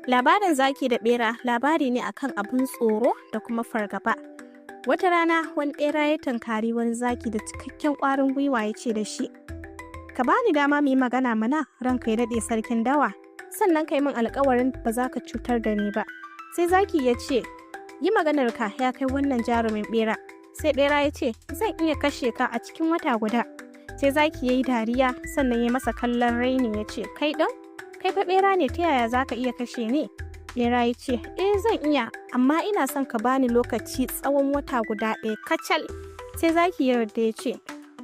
Labarin zaki da bera labari ne akan abin tsoro da kuma fargaba. Wata rana wani bera ya tunkari wani zaki da cikakken ƙwarin gwiwa ya ce da shi, "Ka bani dama mu yi magana mana, ranka ya daɗe sarkin dawa, sannan ka yi min alkawarin ba za ka cutar da ni ba." Sai zaki ya ce, "Yi maganarka, ya kai wannan jarumin bera." Sai bera ya ce, "Zan iya kashe ka a cikin wata guda." Sai zaki ya yi dariya, sannan ya masa kallon raini ya ce, "Kai ɗin, kai fa bera ne, ta yaya za ka iya kashe ni?" Bera ya ce, "Eh, zan iya, amma ina son ka bani lokaci tsawon wata guda ɗaya kacal." Sai zaki ya yarda ya ce,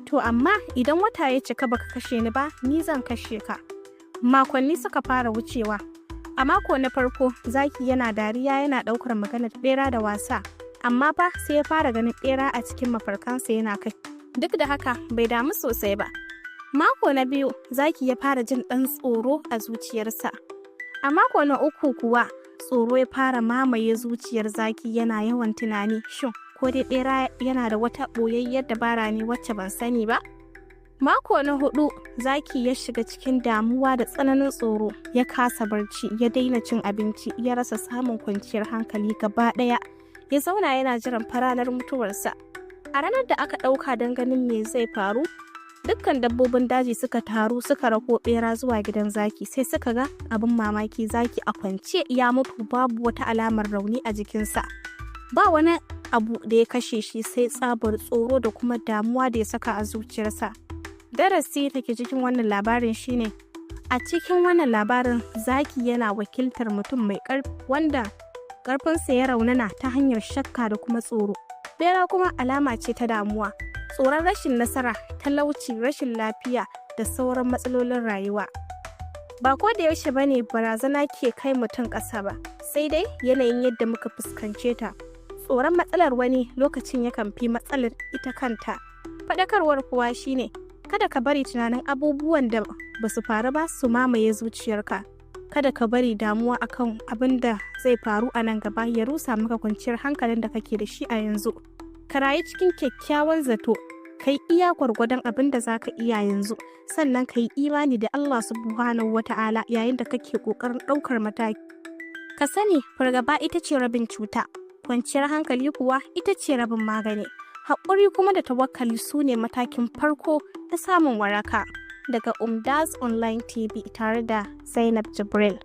"To, amma idan wata ya cika baka kashe ni ba, ni zan kashe ka." Makonni suka fara wucewa. A mako na farko, zaki yana dariya, yana ɗaukar maganar bera da wasa, amma fa sai ya fara ganin bera a cikin mafarkansa yana kai. Duk da haka bai damu sosai ba. Mako na biyu, zaki ya fara jin ɗan tsoro a zuciyarsa. A mako na uku kuwa, tsoro ya fara mamaye zuciyar zaki. Yana yawan tunani, "Shin ko dai bera yana da wata ɓoyayyar dabara ne wacce ban sani ba?" Mako na hudu, zaki ya shiga cikin damuwa da tsananin tsoro, ya kasa barci, ya daina cin abinci, ya rasa samun kwanciyar hankali gaba ɗaya. Ya zauna yana jiran ranar mutuwarsa. A ranar da aka ɗauka don ganin me zai faru, dukkan dabbobin daji suka taru suka rako bera zuwa gidan zaki. Sai suka ga abin mamaki: zaki a kwance ya mutu, babu wata alamar rauni a jikinsa. Ba wani abu da ya kashe shi sai tsabar tsoro da kuma damuwa da ya saka a zuciyarsa. Darasi da ke cikin wannan labarin shine, a cikin wannan labarin, zaki yana wakiltar mutum mai ƙarfi wanda ƙarfinsa ya raunana ta hanyar shakka da kuma tsoro. Bera kuma alama ce ta damuwa, tsoron rashin nasara, talauci, rashin lafiya da sauran matsalolin rayuwa. Ba ko da yaushe bane barazana ke kai mutum ƙasa ba, sai dai yanayin yadda muka fuskance ta. Tsoron matsalar wani lokacin yakan fi matsalar ita kanta. Faɗakarwar kuwa shine, kada ka bari tunanin abubuwan da ba su faru ba su mamaye zuciyarka. Kada ka bari damuwa akan abin da zai faru a nan gaba ya rusa maka kwanciyar hankalin da kake da shi a yanzu. Ka rayu cikin kyakkyawan zato, ka yi iya gwargwadon abin da za ka iya yanzu, sannan ka yi imani da Allah Subhanahu wa Ta'ala yayin da kake ƙoƙarin ɗaukar mataki. Ka sani, fargaba ita ce rabin cuta, kwanciyar hankali kuwa ita ce rabin magani. Haƙuri kuma da tawakkali su ne matakin farko na samun waraka. Daga Umdaz Online TV tare da Zainab Jibril.